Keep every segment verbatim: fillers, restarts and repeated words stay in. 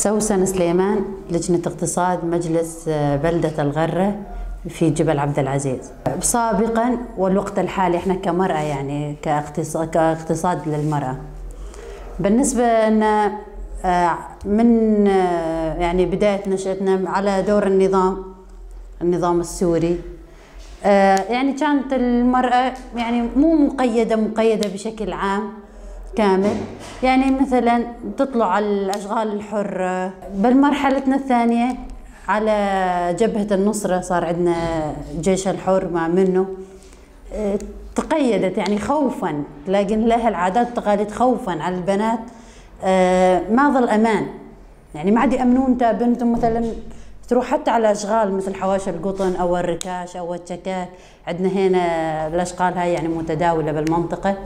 سوسن سليمان، لجنة اقتصاد مجلس، آه، بلدة الغرة في جبل عبد العزيز. سابقًا والوقت الحالي احنا كمرأة، يعني، كاقتص-، كاقتصاد للمرأة. بالنسبة لنا، آه، من، آه، يعني، بداية نشأتنا على دور النظام، النظام السوري، آه، يعني، كانت المرأة، يعني، مو مقيدة، مقيدة بشكل عام كامل. يعني، مثلًا، تطلع على الأشغال الحرة. بالمرحلتنا الثانية، على جبهة النصرة، صار عندنا جيش الحر، ما منه. آه، تقيدت، يعني، خوفًا، تلاقين لها العادات والتقاليد خوفًا على البنات. آه، ما ظل أمان. يعني، ما عاد يأمنون تا بنتهم مثلًا تروح حتى على أشغال مثل حواشي القطن أو الركاش أو الشكاك. عندنا هنا الأشغال هاي، يعني، متداولة بالمنطقة.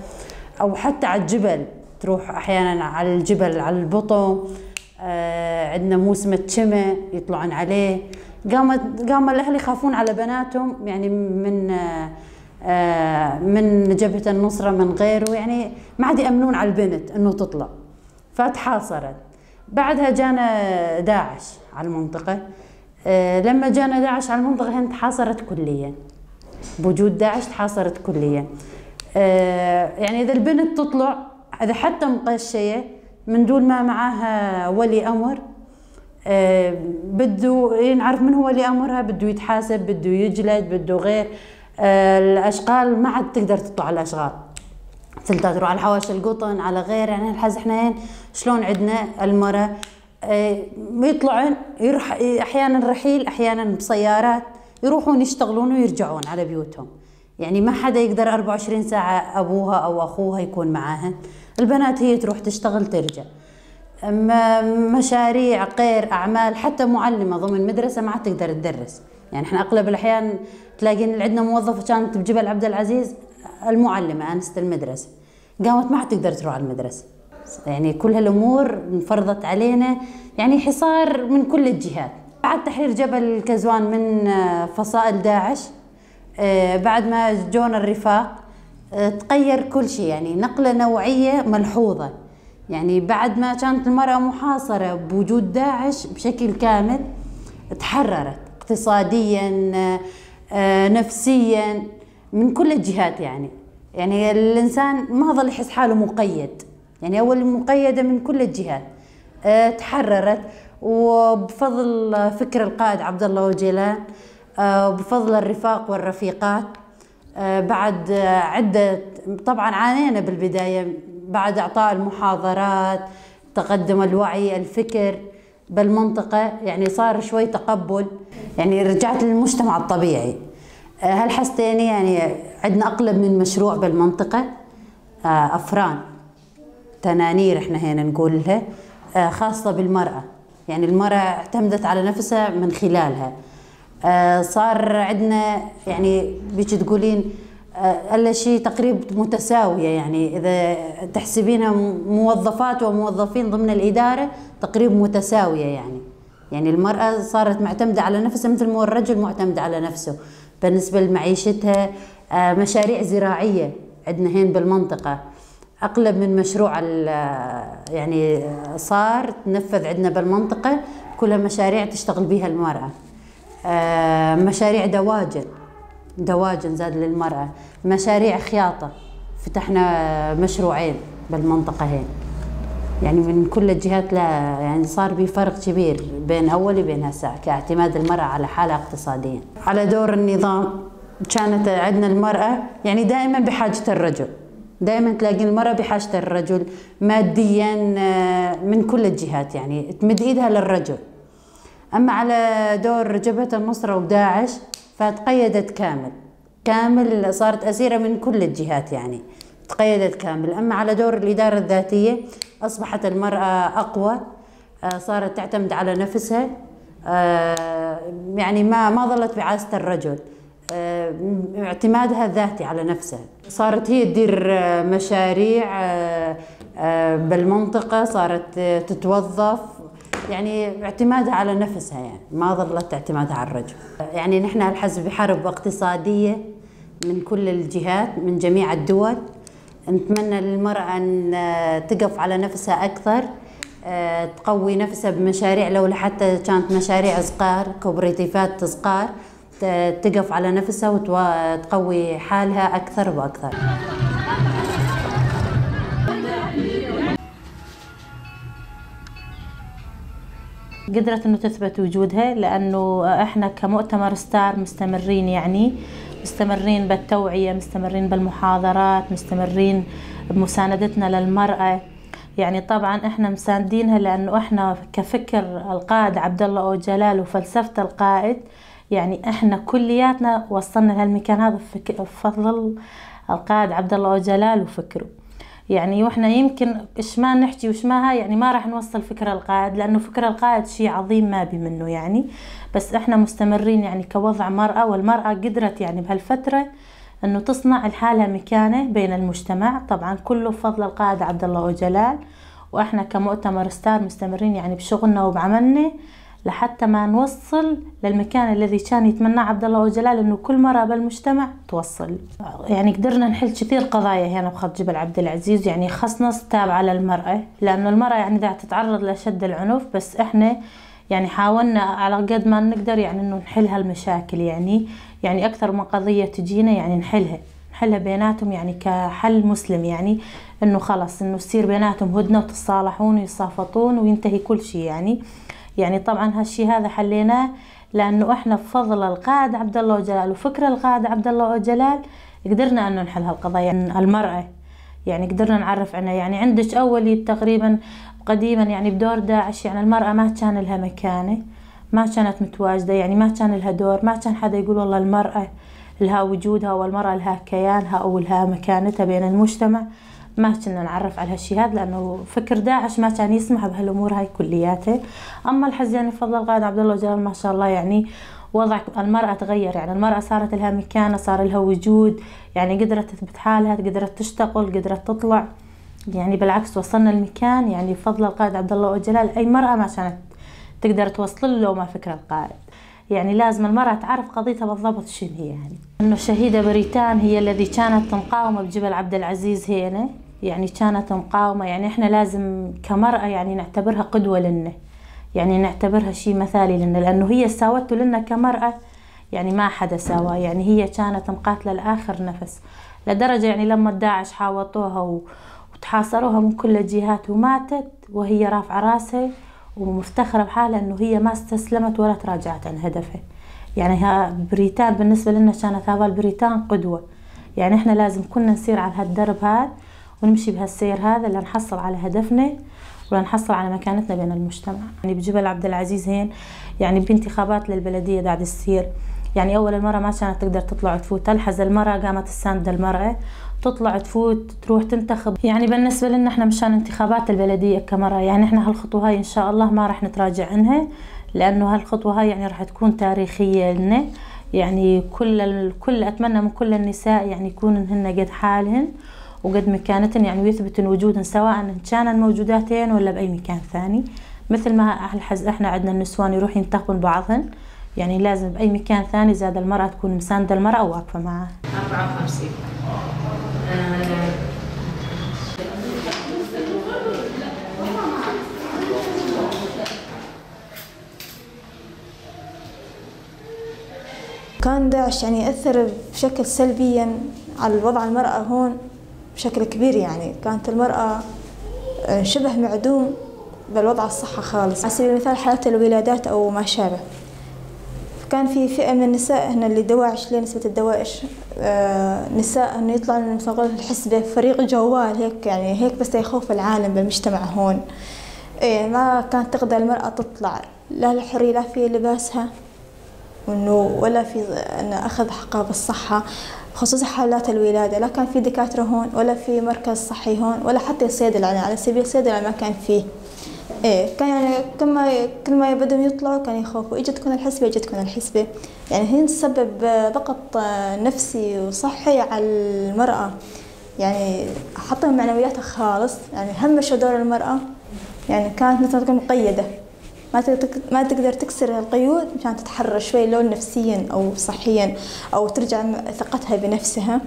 أو حتى على الجبل، تروح أحيانًا على الجبل، على البطو. آه، عندنا موسم الشمة يطلعون عليه. قامت، قام الأهل يخافون على بناتهم، يعني، من، آه، آه، من جبهة النصرة، من غيره، يعني، ما عاد يأمنون على البنت إنه تطلع. فتحاصرت. بعدها جانا داعش على المنطقة. آه، لما جانا داعش على المنطقة، هند تحاصرت كليًا. بوجود داعش تحاصرت كليًا. آه، يعني، إذا البنت تطلع، إذا حتى مقشية، من دون ما معاها ولي أمر، آه، بدو ينعرف من هو ولي أمرها، بدو يتحاسب، بدو يجلد، بدو غير. آه، الأشغال ما عاد تقدر تطلع على الأشغال. مثل تروح على حواشي القطن، على غير، يعني، الحز احنا هين شلون عندنا المرأة، آه، يطلعون، يروح، أحيانًا رحيل، أحيانًا بسيارات، يروحون يشتغلون ويرجعون على بيوتهم. يعني، ما حدا يقدر أربعة وعشرين ساعة أبوها أو أخوها يكون معاها. البنات هي تروح تشتغل، ترجع. أما مشاريع غير أعمال، حتى معلمة ضمن مدرسة ما عاد تقدر تدرس. يعني، احنا أغلب الأحيان تلاقين اللي عندنا موظفة كانت بجبل عبد العزيز، المعلمة، آنسة المدرسة، قامت ما عاد تقدر تروح على المدرسة. يعني، كل هالأمور انفرضت علينا، يعني، حصار من كل الجهات. بعد تحرير جبل الكزوان من، آه، فصائل داعش، آه، بعد ما جونا الرفاق، آه، تغير كل شي، يعني، نقلة نوعية ملحوظة. يعني، بعد ما كانت المرأة محاصرة بوجود داعش بشكل كامل، تحررت اقتصاديًا، آه، آه، نفسيًا، من كل الجهات، يعني. يعني، الإنسان ما ظل يحس حاله مقيد. يعني، أول مقيدة من كل الجهات، آه، تحررت، وبفضل فكر القائد عبد الله أوجلان، آه، وبفضل الرفاق والرفيقات. آه، بعد، آه، عدة، طبعًا عانينا بالبداية بعد إعطاء المحاضرات، تقدم الوعي، الفكر بالمنطقة، يعني، صار شوي تقبل، يعني، رجعت للمجتمع الطبيعي. آه، هالحستين، يعني، عندنا أقلب من مشروع بالمنطقة، آه، أفران، تنانير إحنا هنا نقول لها، آه، خاصة بالمرأة. يعني، المرأة اعتمدت على نفسها من خلالها. آه، صار عندنا، يعني، بيك تقولين، آه، ألا شي تقريب متساوية، يعني، إذا تحسبينها موظفات وموظفين ضمن الإدارة، تقريب متساوية، يعني. يعني، المرأة صارت معتمدة على نفسها مثل ما الرجل معتمد على نفسه بالنسبة لمعيشتها. آه، مشاريع زراعية عندنا هين بالمنطقة، أقلب من مشروع ال-، يعني، صار تنفذ عندنا بالمنطقة، كلها مشاريع تشتغل بيها المرأة. آه، مشاريع دواجن، دواجن زاد للمرأة، مشاريع خياطة، فتحنا مشروعين بالمنطقة هين. يعني، من كل الجهات، لا، يعني، صار بي فرق كبير بين أول وبين هسه، كاعتماد المرأة على حالها اقتصاديًا. على دور النظام، كانت عندنا المرأة، يعني، دائمًا بحاجة الرجل، دائمًا تلاقين المرأة بحاجة الرجل ماديًا، آه، من كل الجهات، يعني، تمد إيدها للرجل. أما على دور جبهة النصرة وداعش، فتقيدت كامل، كامل صارت أسيرة من كل الجهات، يعني، تقيدت كامل. أما على دور الإدارة الذاتية، أصبحت المرأة أقوى، آه، صارت تعتمد على نفسها، آه، يعني، ما، ما ظلت بعازة الرجل، آه، اعتمادها الذاتي على نفسها. صارت هي تدير، آه، مشاريع، آه، آه، بالمنطقة، صارت، آه، تتوظف، يعني، اعتمادها على نفسها، يعني، ما ظلت اعتمادها على الرجل. يعني، نحن هالحزب بحرب اقتصادية من كل الجهات، من جميع الدول. نتمنى للمرأة أن، آه، تقف على نفسها أكثر، آه، تقوي نفسها بمشاريع، لو لحتى كانت مشاريع صغار، كوبريتيفات صغار، ت-، تقف على نفسها وتقوي حالها أكثر وأكثر. قدرت إنه تثبت وجودها، لأنه إحنا كمؤتمر ستار مستمرين، يعني، مستمرين بالتوعية، مستمرين بالمحاضرات، مستمرين بمساندتنا للمرأة. يعني، طبعًا إحنا مساندينها، لأنه إحنا كفكر القائد عبد الله أوجلال وفلسفة القائد، يعني، إحنا كلياتنا وصلنا لهالمكان هذا بفك-، بفضل القائد عبد الله أوجلال وفكره. يعني، وإحنا يمكن إيش ما نحكي وإيش ما هاي، يعني، ما راح نوصل فكرة القائد، لأنه فكرة القائد شي عظيم ما بي منه، يعني. بس إحنا مستمرين، يعني، كوضع مرأة، والمرأة قدرت، يعني، بهالفترة إنه تصنع لحالها مكانة بين المجتمع، طبعًا كله بفضل القائد عبد الله أوجلال. وإحنا كمؤتمر ستار مستمرين، يعني، بشغلنا وبعملنا لحتى ما نوصل للمكان الذي كان يتمناه عبد الله أوجلال، إنه كل مرأة بالمجتمع توصل. يعني، قدرنا نحل كثير قضايا هنا بخط جبل عبد العزيز، يعني، خصنا تابعة للمرأة، لأنه المرأة، يعني، دا تتعرض لأشد العنف، بس إحنا يعني، حاولنا على قد ما نقدر، يعني، إنه نحل هالمشاكل، يعني، يعني، أكثر من قضية تجينا، يعني، نحلها، نحلها بيناتهم، يعني، كحل مسلم، يعني، إنه خلص، إنه تصير بيناتهم هدنة وتصالحون ويصافطون وينتهي كل شي، يعني. يعني، طبعًا هالشي هذا حليناه لأنه إحنا بفضل القائد عبد الله أوجلال وفكر القائد عبد الله أوجلال قدرنا إنه نحل هالقضايا. المرأة، يعني، قدرنا نعرف عنها. يعني، عندك أول تقريبًا قديمًا، يعني، بدور داعش، يعني، المرأة ما كان لها مكانة، ما كانت متواجدة، يعني، ما كان لها دور، ما كان حدا يقول والله المرأة لها وجودها، والمرأة لها كيانها أو لها مكانتها بين المجتمع. ما كنا نعرف على هالشي هذا، لأنه فكر داعش ما كان يسمح بهالأمور هاي كلياته. أما الحزين، بفضل القائد عبد الله جلال، ما شاء الله، يعني، وضع المرأة تغير، يعني، المرأة صارت لها مكانة، صار لها وجود، يعني، قدرت تثبت حالها، قدرت تشتغل، قدرت تطلع. يعني، بالعكس، وصلنا لمكان، يعني، بفضل القائد عبد الله جلال، أي مرأة ما كانت تقدر توصل له لو ما فكر القائد. يعني، لازم المرأة تعرف قضيتها بالضبط شنو هي، يعني. إنه الشهيدة بريتان هي الذي كانت مقاومة بجبل عبد العزيز هنا، يعني، كانت مقاومة. يعني، إحنا لازم كمرأة، يعني، نعتبرها قدوة لنا، يعني، نعتبرها شي مثالي لنا، لأنه هي ساوته لنا كمرأة، يعني، ما حدا ساواه. يعني، هي كانت مقاتلة لآخر نفس، لدرجة، يعني، لما داعش حاوطوها و-، وتحاصروها من كل الجهات، وماتت وهي رافعة راسها ومفتخرة بحالها إنه هي ما استسلمت ولا تراجعت عن هدفها. يعني، ها بريتان بالنسبة لنا كانت، هذا بريتان قدوة. يعني، إحنا لازم كلنا نسير على هالدرب هذا ونمشي بهالسير هذا لنحصل على هدفنا ولنحصل على مكانتنا بين المجتمع. يعني، بجبل عبد العزيز هين، يعني، بانتخابات للبلدية دا تصير، يعني، أول المرأة ما كانت تقدر تطلع وتفوت، تلحظ المرأة قامت تساند المرأة، تطلع تفوت، تروح تنتخب. يعني، بالنسبة لنا احنا مشان انتخابات البلدية كمرأة، يعني، احنا هالخطوة هاي إن شاء الله ما راح نتراجع عنها، لأنه هالخطوة هاي، يعني، راح تكون تاريخية لنا. يعني، كل ال-، كل، أتمنى من كل النساء، يعني، يكونن هن قد حالهن وقد مكانتهن، يعني، ويثبتن وجودهن، سواء إن كانن موجوداتين ولا بأي مكان ثاني. مثل ما الحز-، احنا عندنا النسوان يروح ينتخبن بعضهن، يعني، لازم بأي مكان ثاني زاد المرأة تكون مساندة المرأة وواقفة معها. أربعة وخمسين. آه، كان داعش، يعني، يأثر بشكل سلبيًا على الوضع المرأة هون بشكل كبير. يعني، كانت المرأة، آه، شبه معدوم بالوضع الصحة خالص. على سبيل المثال، حالات الولادات أو ما شابه. كان في فئة من النساء هنا اللي دواعش، ليه نسبة الدواعش، آه، نساء إنه يطلعوا من، مثل ما نقول، الحسبة، فريق جوال هيك، يعني، هيك بس يخوف العالم بالمجتمع هون. إيه، ما كانت تقدر المرأة تطلع، لا الحرية، لا في لباسها، وإنه ولا في إنه أخذ حقها بالصحة، خصوصًا حالات الولادة. لا كان في دكاترة هون، ولا في مركز صحي هون، ولا حتى صيدلة. يعني، على سبيل الصيدلة ما كان فيه. إيه، كان يعني كل ما، كل ما بدهم يطلعوا كان يخوفوا، إجتكم الحسبة، إجتكم الحسبة. يعني، هي تسبب ضغط نفسي وصحي على المرأة، يعني، حطم معنوياتها خالص. يعني، همشوا دور المرأة، يعني، كانت مثل ما تكون مقيدة، ما تك-، ما تقدر تكسر القيود مشان تتحرر شوي، لو نفسيًا أو صحيًا، أو ترجع م-، ثقتها بنفسها.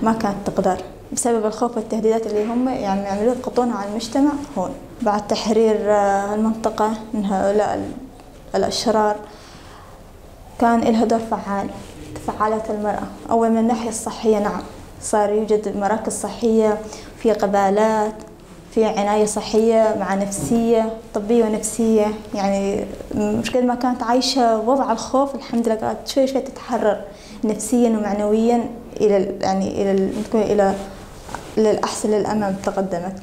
ما كانت تقدر بسبب الخوف والتهديدات اللي هم، يعني، يعملوه، يقطونها على المجتمع هون. بعد تحرير، آه، المنطقة من هؤلاء ال-، الأشرار، كان إلها دور فعال. تفعلت المرأة أول من الناحية الصحية، نعم، صار يوجد مراكز صحية، في قبالات، في عناية صحية مع نفسية، طبية ونفسية. يعني، مش قد ما كانت عايشة وضع الخوف، الحمد لله قاعدة شوي شوي تتحرر نفسيًا ومعنويًا إلى ال-، يعني، إلى ال-، نقول إلى، إلى الأحسن، للأمام تقدمت.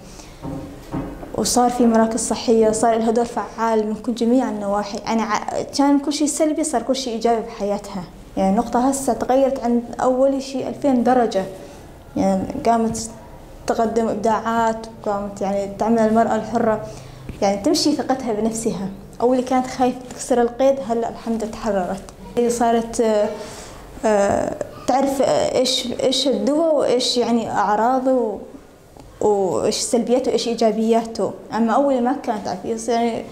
وصار في مراكز صحية، صار لها دور فعال من كل، جميع النواحي. يعني، ع-، كان كل شي سلبي، صار كل شي إيجابي بحياتها. يعني، نقطة هسه تغيرت عن أول شي ألفين درجة. يعني، قامت تقدم إبداعات، وقامت، يعني، تعمل المرأة الحرة، يعني، تمشي ثقتها بنفسها. أول كانت خايفة تكسر القيد، هلأ الحمد لله تحررت. هي صارت، آه، آه، تعرف، آه، إيش، إيش الدواء وإيش، يعني، أعراضه و-، وإيش سلبياته وإيش إيجابياته. أما أول ما كانت تعرف، يعني،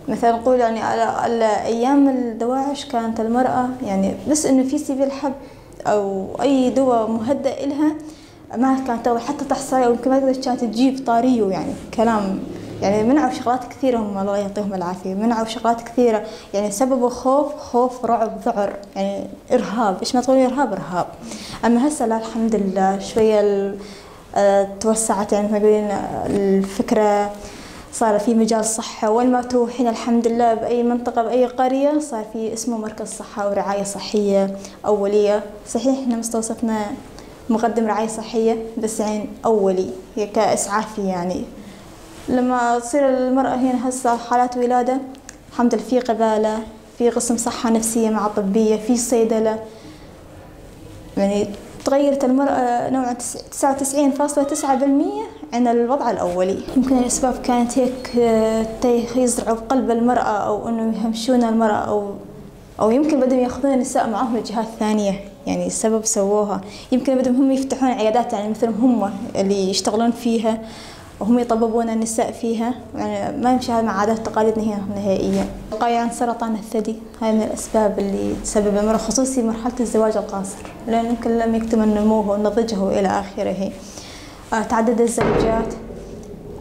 مثلًا نقول، يعني، على، على أيام الدواعش كانت المرأة، يعني، بس إنه في سبيل حب أو أي دواء مهدئ إلها، ما كانت تقدر حتى تحصل، أو يمكن ما تقدر كانت تجيب طاريه، يعني، كلام، يعني، منعوا شغلات كثيرة، هم الله يعطيهم العافية، منعوا شغلات كثيرة، يعني، سببوا خوف، خوف، رعب، ذعر، يعني، إرهاب. إيش ما تقولي، إرهاب، إرهاب. أما هسه لا، الحمد لله، شوية ال-، آه، توسعت، يعني، مثل ما يقولين، آه، الفكرة، صار في مجال صحة. وين ما تروحين، الحمد لله، بأي منطقة، بأي قرية، صار في اسمه مركز صحة ورعاية صحية أولية. صحيح، إحنا مستوصفنا مقدم رعاية صحية، بس يعني أولي، هي كإسعافي يعني. لما تصير المرأة هنا هسه حالات ولادة، الحمد لله في قبالة، في قسم صحة نفسية مع طبية، في صيدلة. يعني تغيرت المرأة نوعًا تس-، تسعة وتسعين فاصلة تسعة بالمية عن الوضع الأولي. يمكن الأسباب كانت هيك، آه، تي-، يزرعوا بقلب المرأة، أو إنه يهمشون المرأة، أو أو يمكن بدهم ياخذون النساء معاهم لجهات ثانية، يعني سبب سووها. يمكن بدهم هم يفتحون عيادات، يعني مثلهم هم اللي يشتغلون فيها وهم يطببون النساء فيها. يعني ما يمشي هذا مع عادات وتقاليدنا هنا نهائيًا. وقاية عن سرطان الثدي، هاي من الأسباب اللي تسبب المرأة، خصوصي مرحلة الزواج القاصر، لأن يمكن لم يكتمل نموه ونضجه إلى آخره. آه، تعدد الزوجات،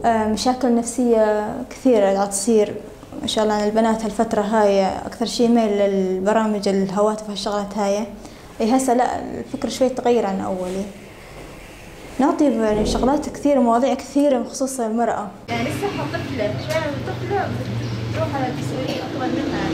آه، مشاكل نفسية كثيرة قاعد تصير. ما شاء الله، البنات هالفترة هاي أكثر شي ميل للبرامج، الهواتف، هالشغلات هاي. إي، هسه لا، الفكر شوي تغير عن أول. نعطي ب-، يعني، شغلات كثيرة، مواضيع كثيرة بخصوص المرأة. يعني، لسه طفلة، شوية من طفلة بتروح على مسؤولية أكبر منها.